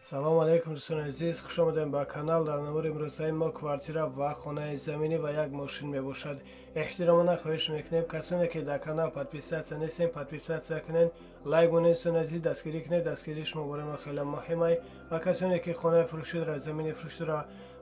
Салому алейкум, дӯстони азиз, хуш омадем ба канал. Дар навори имрӯзаи мо квартира ва хонаи заминӣ ва як мошин мебошад. Эҳтиромона хоҳиш мекунем, касоне ки дар канал подписаться нестем, подписаться кунед, лайк монед. Дӯстони азиз, дастгирӣ кунед, дастгирии шумо барои мо хеле муҳимай. Ва касоне ки хонаи фурӯширо, замини фурӯширо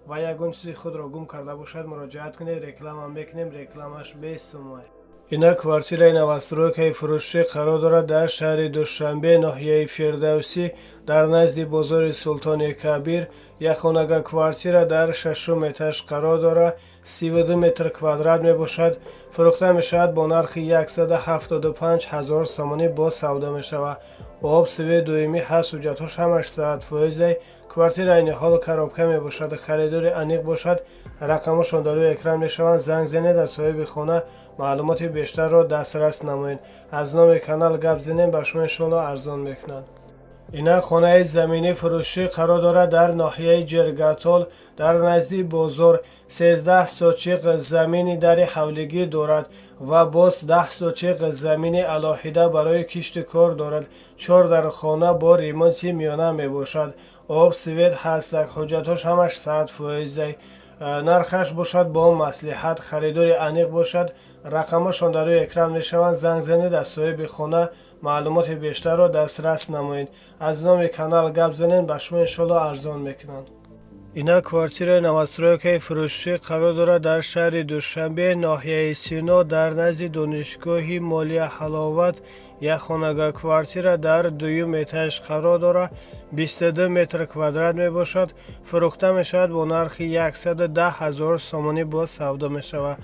ва ягон чизи худро гум карда бошад, муроҷиат кунед, реклама мекунем, рекламаш бесумай. Ина квартираи новостройкаи фурӯшӣ қарор дорад дар шаҳри Душанбе, ноҳияи Фирдавсӣ, дар назди бозори Султони Кабир. Якхонага квартира дар шашум этаж қарор дорад, 32 метр квадрат мебошад. Фурӯхта мешавад бо нархи 175 ҳазор сомонӣ, боз савдо мешавад. Об, свет доимӣ ҳаст, ҳуҷҷатҳош ҳамаш 100%. Квартира айни ҳол коробка мебошад. Харидори аниқ бошад, рақамошон дар рӯи экран мешаванд, занг занед, аз соҳиби хона маълумоти бештарро дастрас намоед. Аз номи канал гап занем, ба шумо иншоалло арзон мекунанд. Ина хонаи заминӣ фурӯшӣ қарор дорад дар ноҳияи Ҷиргатол, дар назди бозор. 13 сотих замини дари ҳавлигӣ дорад ва боз 10 сотих замини алоҳида барои кишту кор дорад. Чор дар хона бо ремонти миёна мебошад. Об, свет ҳастак, ҳуҷҷатҳош ҳамаш 100%. Нархаш бошад бо маслиҳат. Харидори аниқ бошад, рақамошон дар рӯи экран мешаванд, занг занед, аз соҳиби хона маълумоти бештарро дастрас намоед. Аз номи канал гап занед, ба шумо иншоалло арзон мекунанд. Ина квартираи новостройкаи фурӯшӣ қарор дорад дар шаҳри Душанбе, ноҳияи Сино, дар назди донишгоҳи Молия Ҳаловат. Якхонага квартира дар дуюм этаж қарор дорад, 22 метр квадрат мебошад. Фурӯхта мешавад бо нархи 110 ҳазор сомонӣ, боз савдо мешавад.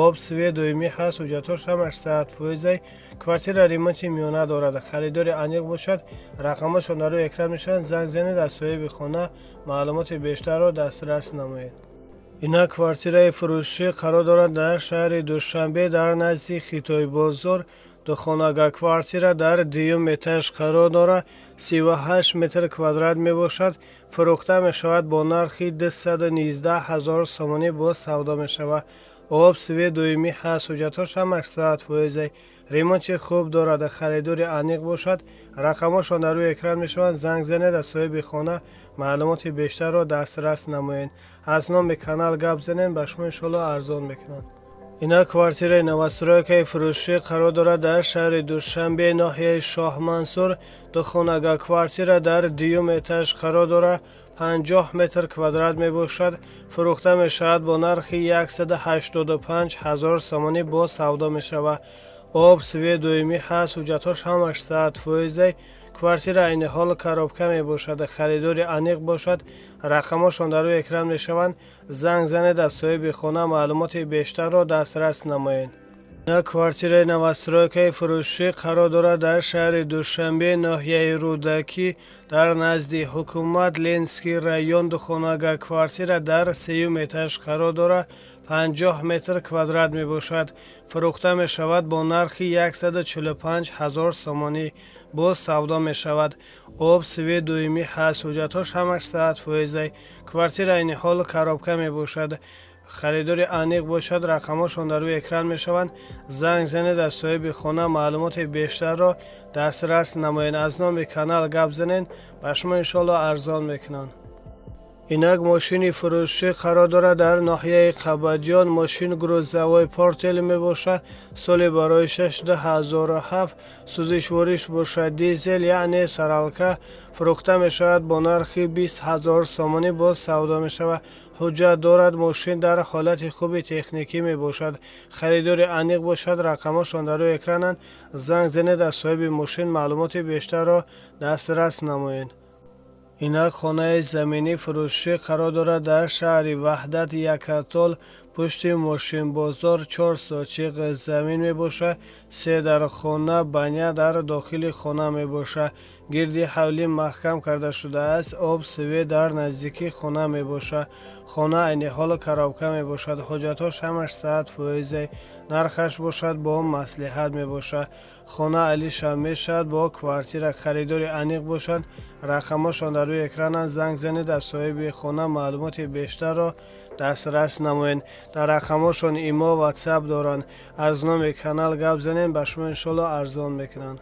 Об, свет доимӣ ҳаст, ҳуҷҷатҳош ҳамаш 100%. Квартира ремонти миёна дорад. Харидори аниқ бошад, рақамҳошон дар рӯи экран мешаванд, занг занед, аз соҳиби хона маълумоти бештарро дастрас намоед. Ина квартираи фурӯшӣ қарор дорад дар шаҳри Душанбе, дар назди Хитойбозор. Духонага квартира дар дуюм этаж қарор дорад, 38 метр квадрат мебошад. Фурӯхта мешавад бо нархи 219 ҳазор сомонӣ, боз савдо мешавад. Об, свет доимӣ ҳаст, ҳуҷҷатҳош ҳамаш 100%. Ремонти хуб дорад. Харидори аниқ бошад, рақамҳошон дар рӯи экран мешаванд, занг занед, аз соҳиби хона маълумоти бештарро дастрас намоед. Аз номи канал гап занед, ба шумо иншоалло арзон мекунанд. Ина квартираи новостройкаи фурӯшӣ қарор дорад дар шаҳри Душанбе, ноҳияи Шоҳмансур. Духонага квартира дар дуюм этаж қарор дорад, 50 метр квадрат мебошад. Фурӯхта мешавад бо нархи 185 ҳазор сомонӣ, боз савдо мешавад. Об, свет доимӣ ҳаст, ҳуҷҷатҳош ҳамаш 100%. Квартира айни ҳол коробка мебошад. Харидори аниқ бошад, рақамҳошон дар рӯи экран мешаванд, занг занед, аз соҳиби хона маълумоти бештарро дастрас намоед. Ина квартираи новостройкаи фурӯшӣ қарор дорад дар шаҳри Душанбе, ноҳияи Рӯдакӣ, дар назди ҳукумат, Ленинский район. Духонага квартира дар сеюм этаж қарор дорад, 50 метр квадрат мебошад. Фурӯхта мешавад бо нархи 145 ҳазор сомонӣ, боз савдо мешавад. Об, свет доимӣ ҳаст, ҳуҷҷатҳош ҳамаш 100%. Квартира айни ҳол коробка мебошад. Харидори аниқ бошад, рақамҳошон дар рӯи экран мешаванд, занг занед, аз соҳиби хона маълумоти бештарро дастрас намоед. Аз номи канал гап занед, ба шумо иншоалло арзон мекунанд. Инак мошини фурӯшӣ қарор дорад дар ноҳияи Қабадиён. Мошин грузовой Портел мебошад, соли барои 2007, сӯзишвориш бошад дизел, яъне саралка. Фурӯхта мешавад бо нархи 20 ҳазор сомонӣ, боз савдо мешавад. Ҳуҷҷат дорад, мошин дар ҳолати хуби техникӣ мебошад. Харидори аниқ бошад, рақамҳошон дар рӯи экрананд, занг занед, аз соҳиби мошин маълумоти бештарро дастрас намоед. Инак хонаи заминӣ фурӯшӣ қарор дорад дар шаҳри Ваҳдат, Якатол, пушти мошинбозор. Чор сотих замин мебошад, се дар хона, баня дар дохили хона мебошад. Гирди ҳавлӣ маҳкам карда шудааст, об, свет дар наздикии хона мебошад. Хона айни ҳол коробка мебошад, ҳуҷҷатҳош ҳамаш 100%. Нархаш бошад бо маслиҳат мебошад. Хона алишам мешавад бо квартира. Харидори аниқ бошад, рақамҳошон дар рӯи экрананд, занг занед, аз соҳиби хона маълумоти бештарро дастрас намоед. Дар рақамҳошон имо, Ватсап доранд. Аз номи канал гап занед, ба шумо иншоалло арзон мекунанд.